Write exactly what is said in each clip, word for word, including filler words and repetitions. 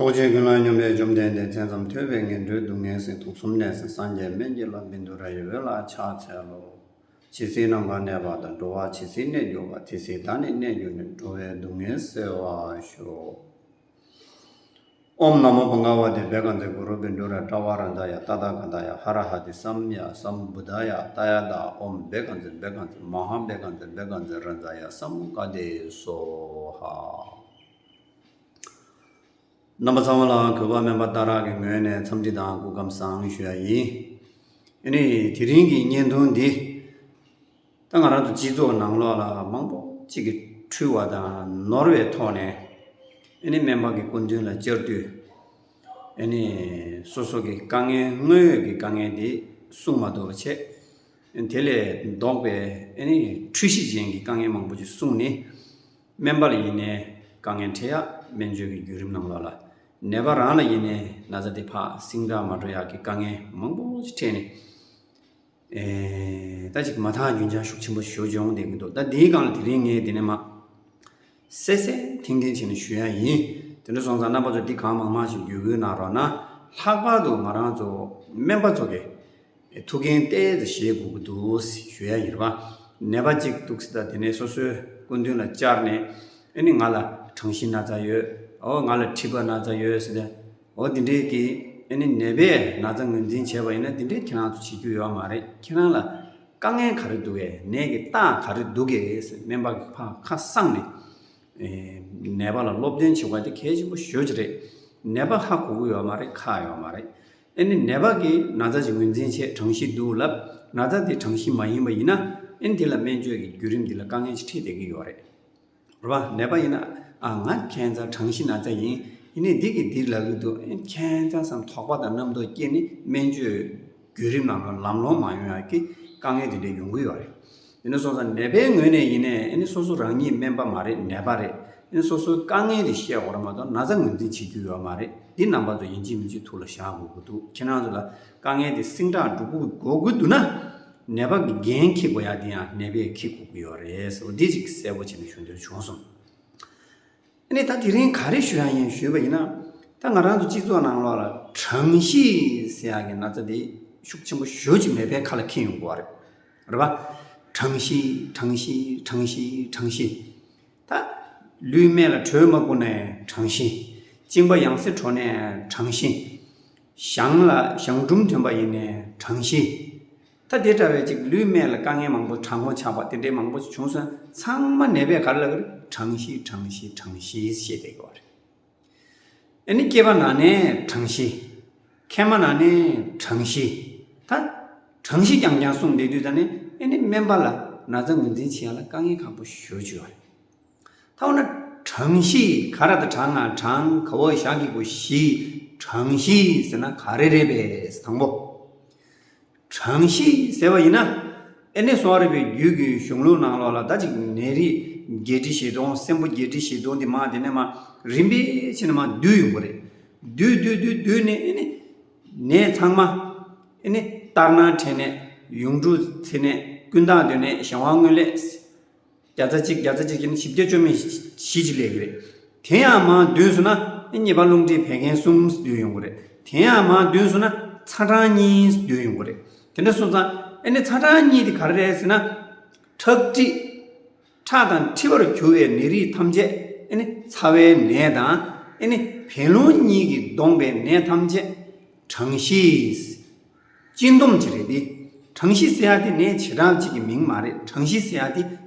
ཚོགས་ཆེན་ཀུན་ལ་སྙོམས་པའི་བཅོམ་ལྡན་འདས། མཚན་ཙམ་ཐོས་པས་ངན་འགྲོའི་སྡུག་བསྔལ་སེལ། དུག་གསུམ་ནད་སེལ་སངས་རྒྱས་སྨན་གྱི་བླ། བཻ་ཌཱུརྱ་ཡི་འོད་ལ་ཕྱག་འཚལ་ལོ། ཇི་སྲིད་ནམ་མཁའ་གནས་པ་དང་། འགྲོ་བ་ཇི་སྲིད་གནས་གྱུར་པ། དེ་སྲིད་བདག་ནི་གནས་གྱུར་ནས། འགྲོ་བའི་སྡུག་བསྔལ་སེལ་བར་ཤོག། ཨོཾ་ན་མོ་བྷ་ག་ཝ་ཏེ་བྷཻ་གཉྫ་གུ་རུ་བཻ་ཌཱུརྱ་ཏྲ་ཝ་ར་ཛ་ཡ་ཏ་ཐཱ་ག་ཏཱ་ཡ་ཧ་ར་ཧ་ཏེ་སཾ་ཡ་སཾ་བུདྡྷཱ་ཡ་ཏདྱ་ཐཱ། ཨོཾ་བཻ་གཉྫ་བཻ་གཉྫ་མ་ཧཱ་བཻ་གཉྫ་བཻ་གཉྫ་ར་ཛ་ཡ་སཾ་ག་ཏེ་སྭཱ་ཧཱ། རྣམ་པ་ཚང་མ་ལ་གུས་པ་སྨན་པ་སྟག་ར་གི་ངོས་ནས་འཚམས་འདྲི་དང་སྐུ་ཁམས་བཟང་ཞུ་ཡ་ཡིན། ཨ་ནི་དེ་རིང་གི་བརྙན་ཐུང་འདི། ད་ང་རང་ཚོ་སྤྱི་ཚོགས་ནང་ལོགས་ལ་མང་པོ་གཅིག་གིས་འཁྲུལ་བ་དང་ནོར་བའི་ཐོག་ནས་ཨ་ནི་སྨན་པ་གི་སྐུ་མདུན་ལ་བཅར་དུས། ཨ་ནི་སོ་སོ་གི་དཀའ་ངལ་དངོས་ཡོད་ཀྱི་དཀའ་ངལ་འདི་གསུང་མ་ཐུབ་པ་བྱས། དེ་ལས་ལྡོག་པའི་ཨ་ནི་འཁྲུལ་གཞི་ཅན་གྱི་དཀའ་ངལ་མང་པོ་ཅིག་གསུངས་ནས། སྨན་པ་ལ་ཡིན་ནའི་དཀའ་ངལ་འཕྲད་ཡ། སྨན་བཅོས་ཀྱི་བརྒྱུད་རིམ་ནང་ལོགས་ལ་ནད་པ་རང་ལ་ཡིན་ནའི་ན་ཚ་དེ་ཕར་ཟིང་དྲག་མ་འགྲོ་ཡ་གི་དཀའ་ངལ་མང་པོ་ཅིག་འཕྲད་ནས། ཨེ། ད་ཅིག་མ་ཐག་རྒྱུན་ཆགས་ཤུགས་ཆེན་པོ་ཞེ་པོ་ཅིག་ཡོང་བསྡད་ཀྱི་འདུག་ད་འདིའི་སྒང་ལ་དེ་རིང་ངས་འདི་ནས་མར་གསལ་གསལ་ཐིང་ཐིང་བྱས་ནས་ཞུ་ཡ་ཡིན། དེ་འདྲ་སོང་ཙང་རྣམ་པ་ཚོ་འདི་གང་མང་མང་ཞིག་བརྒྱུད་སྐུལ་གནང་རོགས་གནང་། ལྷག་པར་དུ་ང་རང་ཚོ་སྨན་པ་ཚོ་གི་ཐུགས་འགན་ཏོག་ཙམ་བཞེས་དགོས་ཀྱི་འདུག་ཞུ་ཡ་ཡིན་པ། ནད་པ་གཅིག་འདུག་སེ་ད་དེ་ནས་སོ་སོའི་སྐུ་མདུན་ལ་བཅར་ནས། ཨ་ནི་ང་ལ་གྲང་ཤིང་ན་ཚ་ཡོད། ཨོ་ང་ལ་མཁྲིས་པ་ན་ཚ་ཡོད་ཟེར་ཏེ། འོ་དེ་འདྲའི་གི་ཨ་ནི་ནད་པས་ན་ཚ་ངོས་འཛིན་བྱས་པ་ཡིན་ན་དེ་འདྲའི་ཁྱེད་རང་ཚོ་བྱེད་རྒྱུ་ཡོད་མ་རེད། ཁྱེད་རང་ལ་དཀའ་ངལ་ག་རེ་འདུག་གས། ནད་ཀྱི་རྟགས་ག་རེ་འདུག་གས་ཟེར་སྨན་པ་གིས་ཕར་ཁ་གསང་ནས། ཨེ། ནད་པ་ལ་སློབ་སྟོན་བྱེད་པ་དེ་གལ་ཆེན་པོ་ཞེ་པོ་ཅིག་རེད། ནད་པ་ཧ་གོ་གི་ཡོད་མ་རེད། ཁག་ཡོད་མ་རེད། ཨ་ནི་ནད་པ་གིས་ན་ཚ་ཅིག་ངོས་འཛིན་བྱས། གྲང་ཤིང་འདུག་ལབ། ན་ཚ་དེ་གྲང་ཤིང་མ་ཡིན་པ་ཡིན་ན། ཨ་ནི་དེ་ལ་སྨན་བཅོས་ཀྱི་བརྒྱུད་རིམ་འདི་ལ་དཀའ་ངལ་ཅིག་འཕྲད་བསྡད་ཀྱི་ཡོད་རེད། རེད་པ། ནད་པ་ཡིན་ན། ཨ། ང་ཁ་སང་གྲང་ཤིང་ན་ཚ་ཡིན། ཡིན་ནའི་འདི་གིས་འདི་ལབ་ཀྱི་འདུག་ཨེ། ཁ་སང་བསམ་དོགས་པ་དང་རྣམ་རྟོག་སྐྱེས་ནས་སྨན་བཅོས་བརྒྱུད་རིམ་ནང་ལ་ལམ་ལྷོང་མ་ཡོང་ཡག་གི་དཀའ་ངལ་དེ་འདྲ་ཡོང་གི་ཡོད་རེད། དེ་འདྲ་སོང་ཙང་ནད་པའི་ངོས་ནས་ཡིན་ནའི་ཨེ་ནི་སོ་སོ་རང་ཉིད་སྨན་པ་མ་རེད། ནད་པ་རེད། ཨེ་ནི་སོ་སོའི་དཀའ་ངལ་དེ་བཤད་དགོས་རེད་མ་གཏོགས་ན་ཚ་ངོས་འཛིན་བྱེད་རྒྱུ་ཡོད་མ་རེད། འདི་རྣམ་པ་ཚོ་ཡིན་གཅིག་མིན་གཅིག་ཐུགས་ལ་བཞག་དགོས་ཀྱི་འདུག་ཁྱེད་རང་ཚོ་ལ་དཀའ་ངལ་དེ་ཟིང་དྲག་འགྲོ་དགོས་ཀྱི་འདུག་ན། ནད་པ་གི་འགན་འཁྱེར་དགོས་ཡ་དེ་ཡང་ནད་པས་འཁྱེར་དགོས་ཀྱི་ཡོད་རེད་ཟེར་བ་འདི་ཅིག་གསལ་པོ་བྱས་ནས་ཞུ་འདོད་བྱུང་སོང་། ཨ་ནི་ད་དེ་རིང་ག་རེ་ཞུ་ཡ་ཡིན་ཞུས་པ་ཡིན་ན། ད་ང་རང་ཚོ་སྤྱི་ཚོགས་ནང་ལོགས་ལ་གྲང་ཤིང་ཟེར་ཡ་གི་ན་ཚ་དེ་ཤུགས་ཆེན་པོ་ཞེ་པོ་ཅིག་ནད་པའི་ཁ་ལ་འཁྱེར་ཡོང་གི་ཡོད་རེད། རེད་པ། གྲང་ཤིང་། གྲང་ཤིང་། གྲང་ཤིང་། ད་ལུས་སྨད་ལ་དྲོད་མ་བསྐུར་ནའི་གྲང་ཤིང་། གཅིན་པ་ཡང་སེ་བྲོ་ནའི་གྲང་ཤིང་། གཞང་ལ་གཞང་འབྲུམ་ཐོན་པ་ཡིན་ནའི་གྲང་ཤིང་། ད་དེ་འདྲ་བའི་ཅིག་ལུས་སྨད་ལ་དཀའ་ངལ་མང་པོ། གྲང་མོ་ཆགས་པ་དེ་འདྲའི་མང་པོ་ཞིག་བྱུང་སོང་། ཚང་མ་ནད་པས་ག་རེ་ལབ་ཀྱི་རེད། གྲང་ཤིང་། གྲང་ཤིང་། གྲང་ཤིང་ཞེས་བསྡད་ཀྱི་ཡོད་རེད། ཨ་ནི་སྐེད་པ་ན་ནའི་གྲང་ཤིང་། མཁལ་མ་ན་ནའི་གྲང་ཤིང་། ད་གྲང་ཤིང་རྐྱང་རྐྱང་གསུངས་བསྡད་དུས་ད་ནི་ཨ་ནི་སྨན་པ་ལ་ན་ཚ་ངོས་འཛིན་བྱེད་ཡ་ལ་དཀའ་ངལ་ཁག་པོ་ཞེ་པོ་ཅིག་ཡོད་རེད། ད་འོ་ན་གྲང་ཤིང་ག་ར་ད་གྲང་ང་གྲང་། ག་འོག་ཞ་གི་གུ་ཞིང་། གྲང་ཤིང་ཟེར་ན་ག་རེ་རེད་པས། དང་པོ། གྲང་ཤིང་ཟེར་བ་ཡིན་ན། ཨེ་ནས་སོང་བ་རེད་པའི་རྒྱུད་ཀྱི་གཞུང་ལུགས་ནང་ལོགས་ལ་ད་ཅིག་ནད་རིགས་བརྒྱད་ཁྲི་བཞི་སྟོང་། སྲིན་པོ་བརྒྱད་ཁྲི་བཞི་སྟོང་འདི་མར་དེ་ནས་མར་རིམ་པས་བྱས་ནས་མར་བསྡུས་ཡོང་གི་རེད། བསྡུས་བསྡུས་བསྡུས་བསྡུས་ནས་ཨེ་ནས་ནད་ཚང་མ། ཨེ་ནས་ལྟར་སྣང་འཕྲད་ནས། ཡུངས་འབྲུ་འཚེ་ནས། ཀུན་བརྟགས་འདོད་ནས། གཞན་དབང་རྔོན་ལས། བརྒྱ་རྩ་གཅིག་བརྒྱ་རྩ་གཅིག་བྱས་ན་བཞི་བརྒྱ་བཅོ་ལྔ་བཞི་ཅིག་སླེབས་ཀྱི་རེད། དེ་ཡང་མར་བསྡུས་སོང་ན་གཉིས་པ་རླུང་མཁྲིས་བད་ཀན་གསུམ་བསྡུས་ཡོང་གི་རེད། དེ་ཡང་མར་བསྡུས་སོང་ན་ཚ་གྲང་གཉིས་བསྡུས་ཡོང་གི་རེད། དེ་འདྲ་སོང་ཙང་ཨེ་ནི་ཚ་གྲང་གཉིས་དེ་ག་རེ་རེད་ཟེར་ན། ཁྲག་མཁྲིས། ཁྲག་དང་མཁྲིས་པར་གྱུར་པའི་ནད་རིགས་ཐམས་ཅད་ཨེ་ནི་ཚ་བའི་ནད་དང་། ཨེ་ནི་བད་རླུང་གཉིས་ཀྱིས་བསྡོངས་པའི་ནད་ཐམས་ཅད་གྲང་ཤིང་། གཅིན་སྡོམ་ཅིག་རེད་དེ། གྲང་ཤིང་ཟེར་ཡ་དེ་ནད་བྱེ་བྲག་ཅིག་གི་མིང་མ་རེད། གྲང་ཤིང་ཟེར་ཡ་དེ་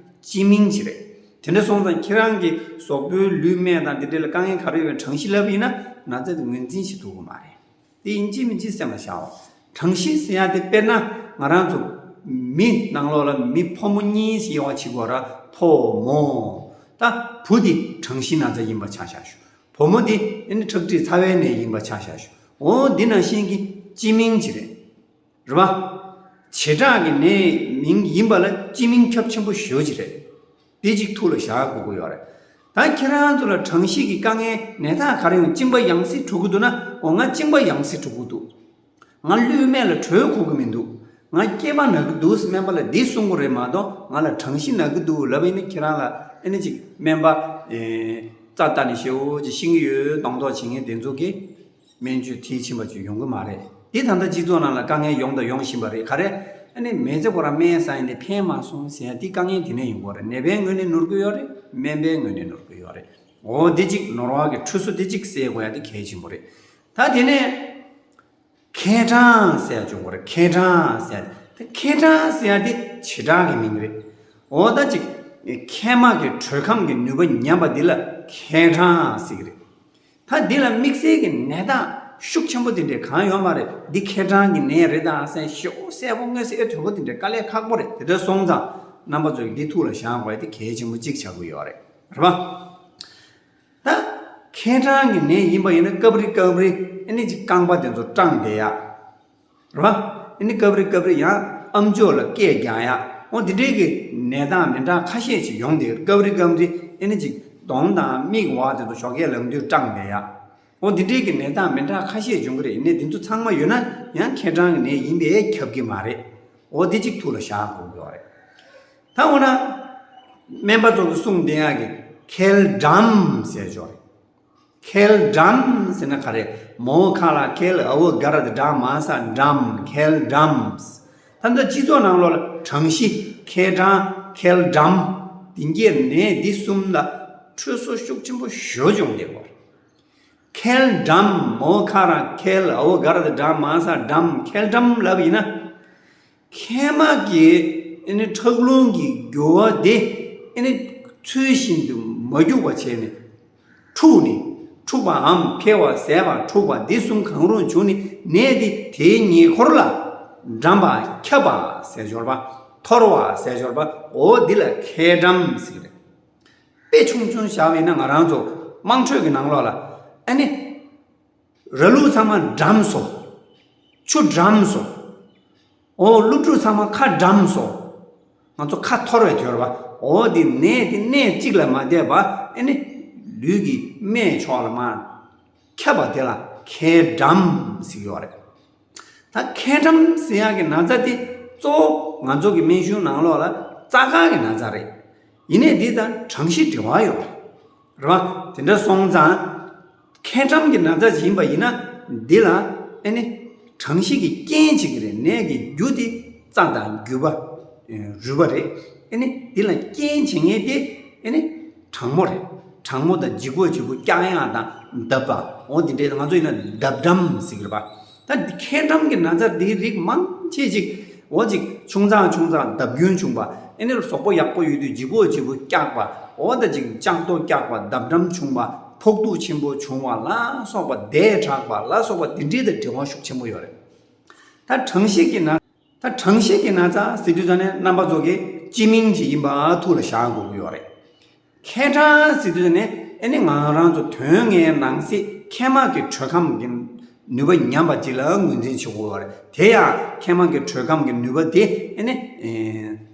སྤྱི་མིང་ཅིག་རེད། དེ་འདྲ་སོང་ཙང་ཁྱེད་རང་གི་གཟུགས་པོའི་ལུས་སྨད་དང་དེ་འདྲ་ལ་དཀའ་ངལ་ག་རེ་ཡོད་པའི་གྲང་ཤིང་ལབ་ཡིན་ན་ན་ཚ་དེ་ངོས་འཛིན་བྱེད་ཐུབ་ཀྱི་མ་རེད། དེ་ཡིན་གཅིག་མིན་གཅིག་སེམས་ལ་བཞག་འོ། གྲང་ཤིང་ཟེར་ཡ་དེ་དཔེར་ན་ང་རང་ཚོ་མི་ནང་ལོགས་ལ་མི་ཕོ་མོ་གཉིས་ཟེར་བ་བྱེད་དགོས་ར། ཕོ་མོ། ད་བུ་དེ་གྲང་ཤིང་ན་ཚ་ཡིན་པ་ཆ་བཞག་ཞུ། བུ་མོ་དེ་ཨེ་ནི་ཁྲག་མཁྲིས་ཚ་བའི་ནད་ཡིན་པ་ཆ་བཞག་ཞུ། འོ་འདི་ནང་བཞིན་གྱི་སྤྱི་མིང་ཅིག་རེད། རེད་པ། བྱེ་བྲག་གི་ནད་མིང་ཡིན་པ་ལ་སྤྱི་མིང་ཁྱབ་ཆེན་པོ་ཞེ་པོ་ཅིག་རེད། དེ་ཅིག་ཐུགས་ལ་བཞག་དགོས་ཀྱི་ཡོད་རེད། ད་ཁྱེད་རང་ཚོ་ལ་གྲང་ཤིང་གི་དཀའ་ངལ་ནད་རྟགས་ག་རེ་ཡོང་། གཅིན་པ་ཡང་སེ་འགྲོ་གི་འདུག་ན། འོ་ང་གཅིན་པ་ཡང་སེ་འགྲོ་གི་འདུག་ང་ལུས་སྨད་ལ་དྲོད་ཁུག་གི་མི་འདུག་ང་སྐེད་པ་ན་གི་འདུག་ཟེར་སྨན་པ་ལ་འདི་གསུང་གི་རེད་མ་གཏོགས་ང་ལ་གྲང་ཤིང་ན་གི་འདུག་ལབ་པ་ཡིན་ན་ཁྱེད་རང་ལ་ཨེ་ནི་ཅིག་སྨན་པ། ཨེ། རྩ་བལྟས་ནས་ཞེ་པོ་ཅིག་ཤི་གི་ཡོད་མདོག་མདོག་བྱེད་མཁན་དེ་ཚོ་གིས་སྨན་བཅོས་མཐིལ་ཕྱིན་པ་ཅིག་ཡོང་གི་མ་རེད། འདི་ད་ལྟ་སྤྱི་ཚོགས་ནང་ལ་དཀའ་ངལ་ཡོང་དང་ཡོང་བཞིན་པ་རེད། ག་རེ། ཨ་ནི་མི་ཚེ་ཁོ་རང་སྨན་ཟ་ཡིན་ནས་ཕན་མ་སོང་ཟེར་ཡ་འདི་དཀའ་ངལ་དེ་ནས་ཡོང་གི་ཡོད་རེད། ནད་པའི་ངོས་ནས་ནོར་གི་ཡོད་རེད། སྨན་པའི་ངོས་ནས་ནོར་གི་ཡོད་རེད། འོ་འདི་གཅིག་ནོར་བ་གི་ཁྲུས་གསོལ་འདི་གཅིག་སེལ་དགོས་ཡ་འདི་གལ་ཆེན་པོ་རེད། ད་དེ་ནས། མཁལ་གྲང་ཟེར་ཡ་བྱུང་བ་རེད། མཁལ་གྲང་ཟེར་ཡ་དེ། མཁལ་གྲང་ཟེར་ཡ་དེ་བྱེ་བྲག་གི་མིང་རེད། འོ་ད་ཅིག་མཁལ་མ་གི་དྲོད་ཁམས་ཀྱི་ནུས་པ་ཉམས་པ་འདི་ལ་མཁལ་གྲང་ཟེར་གི་རེད། ད་འདི་ལ་དམིགས་བསལ་གྱི་ནད་རྟགས་ཤུགས་ཆེན་པོ་དེ་འདྲས་གང་ཡོད་མ་རེད། འདི་མཁལ་གྲང་གི་ནད་རེད་ད་ཟེར་ཞེ་པོ་གསལ་པོ་མངོན་གསལ་དོད་པོ་དེ་འདྲས་དཀའ་ལས་ཁག་པོ་རེད། དེ་འདྲ་སོང་ཙང་རྣམ་པ་ཚོས་འདི་ཐུགས་ལ་བཞག་དགོས་ཡ་དེ་གལ་ཆེན་པོ་གཅིག་ཆགས་ཀྱི་ཡོད་རེད། རེད་པ། ད་མཁལ་གྲང་གི་ནད་ཡིན་པ་ཡིན་ན་སྐབས་རེ་སྐབས་རེ་ཨ་ནི་ཅིག་རྐང་པ་དེ་ཚོ་སྐྲངས་བསྡད་ཡ། རེད་པ། ཨ་ནི་སྐབས་རེ་སྐབས་རེ་ཡང་ཨམ་ཅོག་ལ་སྐད་རྒྱག་ཡ། འོ་འདི་འདྲའི་གི་ནད་རྟགས་མི་འདྲ་ཁ་ཤས་ཅིག་ཡོང་བསྡད། སྐབས་རེ་སྐབས་རེ་ཨ་ནི་ཅིག་གདོང་དང་མིག་འོག་དེ་ཚོ་ཞོགས་ཀས་ལངས་དུས་སྐྲངས་བསྡད་ཡ། འོ་འདི་འདྲའི་གི་ནད་རྟགས་མི་འདྲ་ཁ་ཤས་འབྱུང་གི་རེད། ནད་འདི་ཚོ་ཚང་མ་ཡོད་ན་ཡང་མཁལ་གྲང་གི་ནད་ཡིན་པས་ཁྱབ་ཀྱི་མ་རེད། འོ་འདི་གཅིག་ཐུགས་ལ་བཞག་དགོས་ཀྱི་ཡོད་རེད། ད་འོ་ན། སྨན་པ་ཚོ་གི་གསུང་བདེན་ཡག་གི་མཁལ་འགྲམ་ཟེར་ཅོག་རེད། མཁལ་འགྲམ་ཟེར་ན་ག་རེ། མོ་ཁ་ལ་མཁལ་འ་འོ་ག་ར་དེ་འགྲ་མ་ས་འགྲམ། མཁལ་འགྲམ། ད་ལྟ་སྤྱི་ཚོགས་ནང་ལོགས་ལ་གྲང་གཤིས། མཁལ་གྲང་། མཁལ་འགྲམ། དེ་འགའི་ནད་འདི་གསུམ་ལ་ཁྲུས་གསོལ་ཤུགས་ཆེན་པོ་ཞེ་པོ་བྱུང་བསྡད་ཡོད་རེད། མཁལ་འགྲམ། མོ་ཁ་ར་མཁལ་འ་འོ་ག་ར་དེ་འགྲ་མ་ས་འགྲམ། མཁལ་འགྲམ་ལབ་ཡིན་ན། མཁལ་མ་གི་ཨ་ནི་ཁྲག་རླུང་གི་རྒྱུ་བ་དེ་ཨ་ནི་ཚུལ་བཞིན་དུ་མ་རྒྱུག་པ་བྱས་ནས་འཁྲུགས་ནས། འཁྲུགས་པའམ་མཁལ་བ་ཟད་པ་འཁྲུགས་པ་འདི་གསུམ་གང་རུང་བྱུང་ནས་ནད་དེ་དེའི་ཉེ་འཁོར་ལ་འགྲམ་པ་ཁྱབ་པ་ཟེར་ཅོག་རེད་པ། འཐོར་བ་ཟེར་ཅོག་རེད་པ། འོ་འདི་ལ་མཁལ་འགྲམ་ཟེར་གི་རེད། དཔེ་ཆུང་ཆུང་བཞག་པ་ཡིན་ན་ང་རང་ཚོ་དམངས་ཁྲོད་ཀྱི་ནང་ལོགས་ལ་ཨ་ནི། ར་ལུག་ཚང་མ་འགྲམ་སོང་། ཆུ་འགྲམ་སོང་། འོ་སློབ་ཕྲུག་ཚང་མ་ཁ་འགྲམ་སོང་། ང་ཚོ་ཁ་འཐོར་བའི་དུས་རེད་པ། འོ་དེ་ནད་དེ་གནས་གཅིག་ལ་མ་བསྡད་པ་ཨ་ནི་ལུས་ཀྱི་སྨད་ཕྱོགས་ལ་མར་ཁྱབ་པ་དེ་ལ་མཁལ་འགྲམ་ཟེར་གྱི་ཡོད་རེད། ད་མཁལ་འགྲམ་ཟེར་ཡག་གི་ན་ཚ་དེ་གཙོ་བོ་ང་ཚོ་གི་སྨན་གཞུང་ནང་ལོགས་ལ་རྩ་དཀར་གྱི་ན་ཚ་རེད། ཡིན་ནའི་འདི་དང་གྲང་གཤིས་འབྲེལ་བ་ཡོད་རེད་པ། དེ་འདྲ་སོང་ཙང་མཁལ་འགྲམ་གྱི་ན་ཚ་ཞིག་ཡིན་པ་ཡིན་ན་འདི་ལ་ཨ་ནི་གྲང་གཤིས་ཀྱི་རྐྱེན་བྱེད་ཀྱི་རེད། ནད་ཀྱི་རྒྱུ་དེ་རྩ་དང་རྒྱུས་པ། རུས་པ་རེད། ཨ་ནི་འདི་ལ་རྐྱེན་བྱེད་མཁན་དེ་ཨ་ནི་གྲང་མོ་རེད། གྲང་མོ་དང་ལྗིད་ཁོག་ལྗིད་པོ་སྐྱག་ཡག་དང་འདབ་པ། འོ་འདི་འདྲའི་ང་ཚོ་ཡིན་ན་འདབ་འགྲམ་ཟེར་གྱི་རེད་པ། ད་མཁལ་འགྲམ་གྱི་ན་ཚ་འདིའི་རིགས་མང་ཆེ་ཅིག་འོ་ཅིག་ཆུང་ཙག་ཆུང་ཙག་འདབ་རྒྱུན་བྱུང་བ། ཨ་ནི་གཟུགས་པོ་ཡག་པོ་ཡོད་དུས་ལྗིད་ཁོག་ལྗིད་པོ་སྐྱག་པ། འོ་ད་ཅིག་ལྕགས་རྡོ་སྐྱག་པ། འདབ་འགྲམ་བྱུང་བ། ཕོག་ཐུག་ཆེན་པོ་བྱུང་བ་ལ་སོགས་པ། བརྡས་དྲགས་པ་ལ་སོགས་པ་འདི་འདྲའི་དང་འབྲེལ་བ་ཤུགས་ཆེན་པོ་ཡོད་རེད། ད་གྲང་གཤིས་ཀྱི་ན། ད་གྲང་གཤིས་ཀྱི་ན་ཚ་ཟེར་དུས་ཙ་ནས་རྣམ་པ་ཚོ་གི་སྤྱི་མིང་ཅིག་ཡིན་པ་ཐུགས་ལ་བཞག་དགོས་ཀྱི་ཡོད་རེད། མཁལ་གྲང་ཟེར་དུས་ཙ་ནས་ཨ་ནི་ང་རང་ཚོ་དོན་ལྔའི་ནང་གསེས་མཁལ་མ་གི་དྲོད་ཁམས་ཀྱི་ནུས་པ་ཉམས་པ་ཅིག་ལ་ངོས་འཛིན་བྱེད་དགོས་པ་རེད། དེ་ཡང་མཁལ་མ་གི་དྲོད་ཁམས་ཀྱི་ནུས་པ་དེ་ཨ་ནི་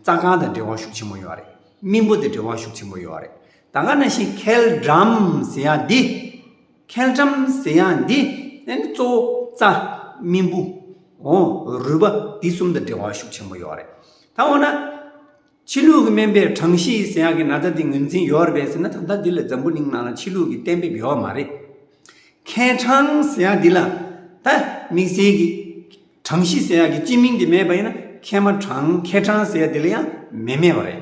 རྩ་དཀར་དང་འབྲེལ་བ་ཤུགས་ཆེན་པོ་ཡོད་རེད། སྨིན་པོ་དང་འབྲེལ་བ་ཤུགས་ཆེན་པོ་ཡོད་རེད། ད་ག་ནང་བཞིན་མཁལ་འགྲམ་ཟེར་ཡག་འདི། མཁལ་འགྲམ་ཟེར་ཡག་འདི་ཨ་ནི་གཙོ་བོ་རྩ། སྨིན་པོ། འོ་རུས་པ་འདི་གསུམ་དང་འབྲེལ་བ་ཤུགས་ཆེན་པོ་ཡོད་རེད། ད་འོ་ན། ཕྱི་ལུགས་ཀྱི་སྨན་པས་གྲང་གཤིས་ཟེར་ཡག་གི་ན་ཚ་འདི་ངོས་འཛིན་ཡོད་རེད་པས་ཟེར་ན། ད་ལྟ་འདི་ལ་འཛམ་བུ་གླིང་ནང་ལ་ཕྱི་ལུགས་ཀྱི་གཏན་འབེབས་ཡོད་མ་རེད། མཁལ་གྲང་ཟེར་ཡག་འདི་ལ་ད་དམིགས་བསལ་གྱི་གྲང་གཤིས་ཟེར་ཡག་གི་སྤྱི་མིང་འདི་མེད་པ་ཡིན་ན་མཁལ་མ་གྲང་། མཁལ་གྲང་ཟེར་ཡག་འདི་ལ་ཡང་མི་མེད་པ་རེད།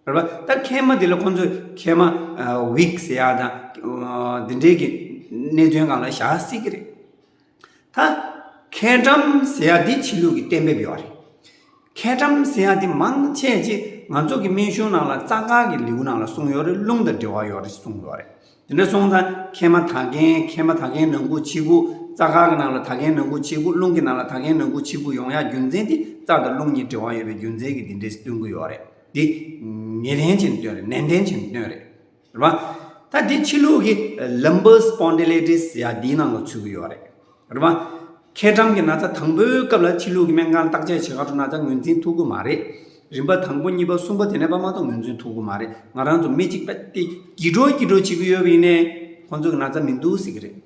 རེད་པ། ད་མཁལ་མ་འདི་ལ་ཁོང་ཚོས་མཁལ་མ་ཨ་ཝིག་ཟེར་ཡག་དང་ཨ་འདི་འདྲའི་གི་གནད་དོན་སྒང་ལ་བཞག་སྲིད་ཀྱི་རེད། ད་མཁལ་འགྲམ་ཟེར་ཡག་འདི་ཕྱི་ལུགས་ཀྱི་གཏན་འབེབས་ཡོད་རེད། མཁལ་འགྲམ་ཟེར་ཡག་འདི་མང་ཆེ་ཅིག་ང་ཚོ་གི་སྨན་གཞུང་ནང་ལ་རྩ་དཀར་གྱི་ལེའུ་ནང་ལ་གསུངས་ཡོད་རེད། རླུང་དང་འབྲེལ་བ་ཡོད་རེད་གསུངས་ཡོད་རེད། དེ་འདྲ་སོང་ཙང་མཁལ་མ་དག་མཁན། མཁལ་མ་དག་མཁན་ནང་ཁུལ་ཕྱི་ཁུག་རྩ་དཀར་གྱི་ནང་ལ་དག་མཁན་ནང་ཁུལ་ཕྱི་ཁུག་རླུང་གི་ནང་ལ་དག་མཁན་ནང་ཁུལ་ཕྱི་ཁུག་ཡོང་ཡག་རྒྱུ་མཚན་དེ་རྩ་དང་རླུང་གཉིས་འབྲེལ་བ་ཡོད་པའི་རྒྱུ་མཚན་གྱིས་འདི་འདྲས་སྟོན་གྱི་ཡོད་རེད། འདི་ངེས་གཏན་ཅན་སྟོན་རེད། ནན་ཏན་ཅན་སྟོན་རེད། རེད་པ། ད་འདི་ཕྱི་ལུགས་ཀྱི་ལམ་པར་སྤོན་ཌི་ལེ་ཊི་སི་ཟེར་ཡག་འདིའི་ནང་ལ་ཚུད་ཀྱི་ཡོད་རེད། རེད་པ། མཁལ་གྲང་གི་ན་ཚ་དང་པོའི་སྐབས་ལ་ཕྱི་ལུགས་ཀྱི་སྨན་ཁང་བརྟག་དཔྱད་བྱེད་ག་འགྲོ་ན་ད་ངོས་འཛིན་ཐུབ་ཀྱི་མ་རེད། རིམ་པ་དང་པོ་གཉིས་པ་གསུམ་པ་དེ་ནས་ཕར་མ་གཏོགས་ངོས་འཛིན་ཐུབ་ཀྱི་མ་རེད། ང་རང་ཚོ་མི་གཅིག་པ་དེ་སྒྱིད་འགྲོ་སྒྱིད་འགྲོ་བྱེད་ཀྱི་ཡོད་པ་ཡིན་ནའི་ཁོང་ཚོ་གི་ན་ཚ་མི་འདུག་ཟེར་གྱི་རེད།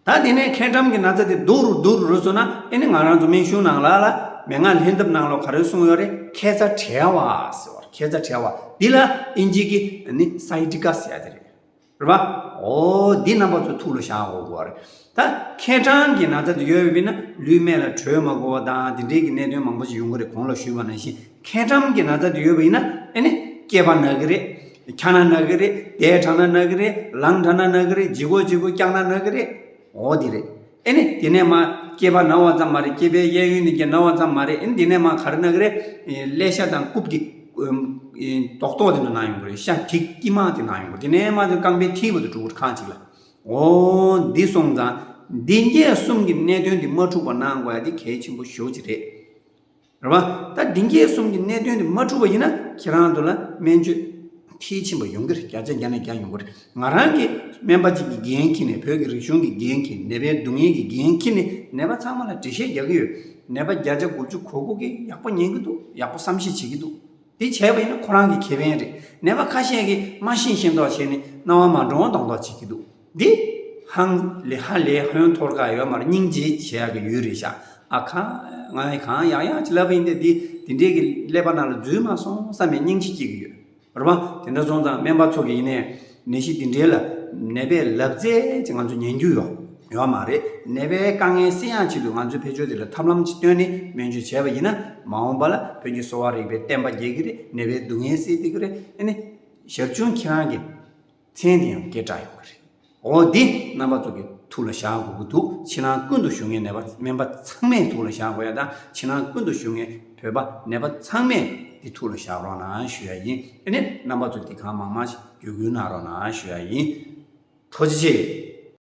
ད་དེ་ནས་མཁལ་གྲང་གི་ན་ཚ་དེ་སྡུག་རུ་སྡུག་རུ་རུ་སོང་ན་ཨེ་ནི་ང་རང་ཚོ་སྨན་གཞུང་ནང་ལ་ལ་མན་ངག་ལྷན་ཐབས་ནང་ལ་ག་རེ་གསུངས་ཡོད་རེད། མཁལ་རྩ་བྲལ་བ་ཟེར་བ། མཁལ་རྩ་བྲལ་བ་འདི་ལ་ཨིན་ཇི་གི་ནི་སའི་ཊི་ཀ་ཟེར་ཡག་དེ་རེད། རེད་པ། འོ་འདི་རྣམ་པ་ཚོ་ཐུགས་ལ་བཞག་དགོས་ཀྱི་རེད། ད་མཁལ་གྲང་གི་ན་ཚ་དེ་ཡོད་པ་ཡིན་ན་ལུས་སྨད་ལ་དྲོད་མ་འགོར་བ་དང་དེ་འདྲའི་གི་གནད་དོན་མང་པོ་ཞིག་ཡོང་གི་རེད། གོང་ལ་ཞུས་པ་ནང་བཞིན་མཁལ་གྲང་གི་ན་ཚ་དེ་ཡོད་པ་ཡིན་ན་ཨེ་ནི་སྐེད་པ་ན་གི་རེད། འཁྱག་སྣ་ན་གི་རེད། བསྡད་དྲགས་ན་ན་གི་རེད། ལངས་དྲགས་ན་ན་གི་རེད། ལྗིད་ཁོག་ལྗིད་ཁོག་རྐྱང་ན་ན་གི་རེད། འོ་དེ་རེད། ཨེ་ནི་དེ་ནས་མ་སྐེད་པ་ན་བ་ཙམ་མ་རེད། སྐེད་པའི་གཡས་གཡོན་ནས་ཀྱང་ན་བ་ཙམ་མ་རེད། ཨེ་ནི་དེ་ནས་མ་ག་རེ་ན་གི་རེད། ཀླད་ཤ་དང་རྐུབ་ཀྱི་རྡོག་རྡོག་དེ་ཚོ་ན་ཡོང་གི་རེད། ཤ་གྲི་དཀྱིལ་མ་དེ་ན་ཡོང་གི་རེད། དེ་ནས་མ་དེ་རྐང་པའི་མཐིལ་བར་དུ་འགྲོ་གི་རེད། ཁ་ཅིག་ལ། འོ་འདི་སོང་ཙང་འདི་སྐད་གསུམ་གྱི་གནད་དོན་འདི་མ་འཁྲུགས་པ་གནང་དགོས་ཡ་འདི་གལ་ཆེན་པོ་ཞེ་པོ་ཅིག་རེད། རེད་པ། ད་འདི་སྐད་གསུམ་གྱི་གནད་དོན་འདི་མ་འཁྲུགས་པ་ཡིན་ན་ཁྱེད་རང་ཚོ་ལ་སྨན་བཅོས་མཐིལ་ཕྱིན་པ་ཡོང་གི་རེད། བརྒྱ་ཆ་བརྒྱ་ནས་བརྒྱ་ཡོང་གི་རེད། ང་རང་གི་སྨན་པ་གཅིག་གི་འགན་འཁྱེར་ནས། བོད་ཀྱི་རིག་གཞུང་གི་འགན་འཁྱེར་ནས། ནད་པའི་སྡུག་བསྔལ་གྱི་འགན་འཁྱེར་ནས། ནད་པ་ཚང་མ་ལ་འགྲེལ་བཤད་རྒྱག་གི་ཡོད། ནད་པ་བརྒྱ་ཆ་དགུ་བཅུ་གོ་དགུ་གིས་ཡག་པོ་ཉན་གྱི་འདུག། ཡག་པོ་བསམ་ཤེས་བྱེད་ཀྱི་འདུག། དེ་བྱས་པ་ཡིན་ན་ཁོ་རང་གི་ཁེ་ཕན་རེད། ནད་པ་ཁ་ཤས་ཀྱིས་མ་ཤེས་ཤེས་མདོག་བྱས་ནས་སྣང་བ་མ་འགྲོ་བ་མདོག་མདོག་བྱེད་ཀྱི་འདུག། འདི་ཧང་ལེ་ཧ་ལས་ཧོན་ཐོར་ག་ཡོད་མ་རེད། སྙིང་རྗེ་བྱེད་ཡག་གི་ཡུལ་རེད་ཤག། ཨ་ཁ། ང་ཡི་གང་ཡག་ཡག་ཅིག་ལབ་པ་ཡིན་ཏེ། འདི་འདི་འདྲའི་གི་ཀླད་པ་ནང་ལ་འཛུལ་མ་སོང་བསམ་པའི་སྙིང་རྗེ་སྐྱེ་གི་ཡོད། རེད་པ། དེ་འདྲ་སོང་ཙང་སྨན་པ་ཚོ་གིས་ཡིན་ནའི་ནད་གཞི་འདི་འདྲའི་ལ་ནད་པས་ལབ་ཙམ་ཅིག་ང་ཚོ་ཉན་རྒྱུ་ཡོད་ཡོད་མ་རེད། ནད་པའི་དཀའ་ངལ་སེལ་ཡག་ཆེད་དུ་ང་ཚོས་ཕར་ཕྱོགས་དེ་ལ་ཐབས་ལམ་ཅིག་བཏོན་ནས་སྨན་བཅོས་བྱས་པ་ཡིན་ན། མ་འོངས་པ་ལ་བོད་ཀྱི་གསོ་བ་རིག་པའི་བསྟན་པ་རྒྱས་ཀྱི་རེད། ནད་པའི་སྡུག་བསྔལ་སེལ་བསྡད་ཀྱི་རེད། ཨ་ནི་ཞར་བྱུང་ཁྱེད་རང་གི་མཚན་དེ་ཡང་སྐད་གྲགས་ཡོང་གི་རེད། འོ་འདི་རྣམ་པ་ཚོ་གི་ཐུགས་ལ་བཞག་དགོས་ཀྱི་འདུག། ཕྱི་ནང་ཀུན་ཏུ་བཞུགས་མཁན་ནད་པ་སྨན་པ་ཚང་མས་ཐུགས་ལ་བཞག་དགོས་ཡ་དང་། ཕྱི་ནང་ཀུན་ཏུ་བཞུགས་མཁན་བོད་པ་ནད་པ་ཚང་མས་འདི་ཐུགས་ལ་བཞག་རོགས་གནང་ཞུ་ཡ་ཡིན། ཨ་ནི་རྣམ་པ་ཚོ་འདི་གང་མང་མང་ཞིག་བརྒྱུད་སྐུལ་གནང་རོགས་གནང་ཞུ་ཡ་ཡིན། ཐུགས་རྗེ་ཆེ།